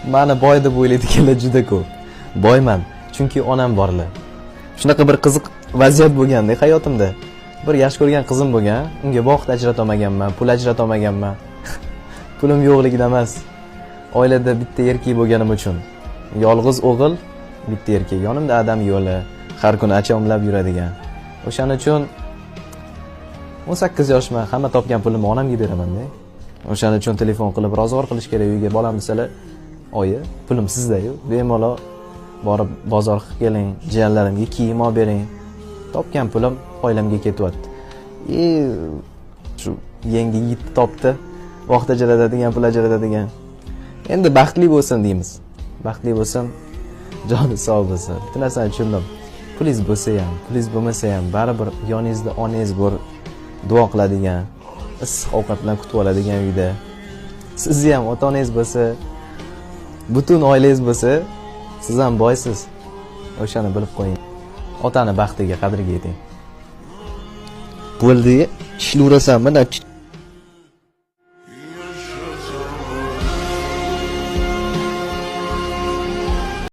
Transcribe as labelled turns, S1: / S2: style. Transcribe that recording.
S1: Mani boy deb o'ylaydiganlar juda ko'p. Boyman, chunki onam borlar. Shunaqa bir qiziq vaziyat bo'lganda hayotimda. Bir yaxshi ko'rgan qizim bo'lgan, unga vaqt ajratolmaganman, pul ajratolmaganman. Pulim yo'qligidan emas. Oilada bitta erkak bo'lganim uchun. Yolg'iz o'g'il, bitta erkak. Yonimda adam yo'li, har kuni achomlab yuradigan. O'shaning uchun 18 yoshman, hamma topgan pulimni onamga beraman-da. O'shaning uchun telefon qilib ro'zg'or qilish kerak uyga bolam desalar, oyi, pulim sizda-yu, bemalol borib bozor qilib keling, jiyanlarimga kiyim olib bering. Topgan pulim oilamga ketyapti. И shu yangi yigit topdi, vaqt ajratadigan, pul ajratadigan. Endi baxtli bo'lsin deymiz. Baxtli bo'lsin, joni sog' bo'lsin. Bitta narsani tushundim. Pulingiz bo'lsa ham, pulingiz bo'lmasa ham baribir yoningizda onangiz bor, duo qiladigan, issiq ovqat bilan kutib oladigan uyda. Sizni ham ota-onangiz bo'lsa, butun oilangiz bo'lsa, siz ham boysiz. O'shani bilib qo'ying. Otani baxtiga, qadriga yeting.
S2: Bo'ldi, ishlayverasanmi?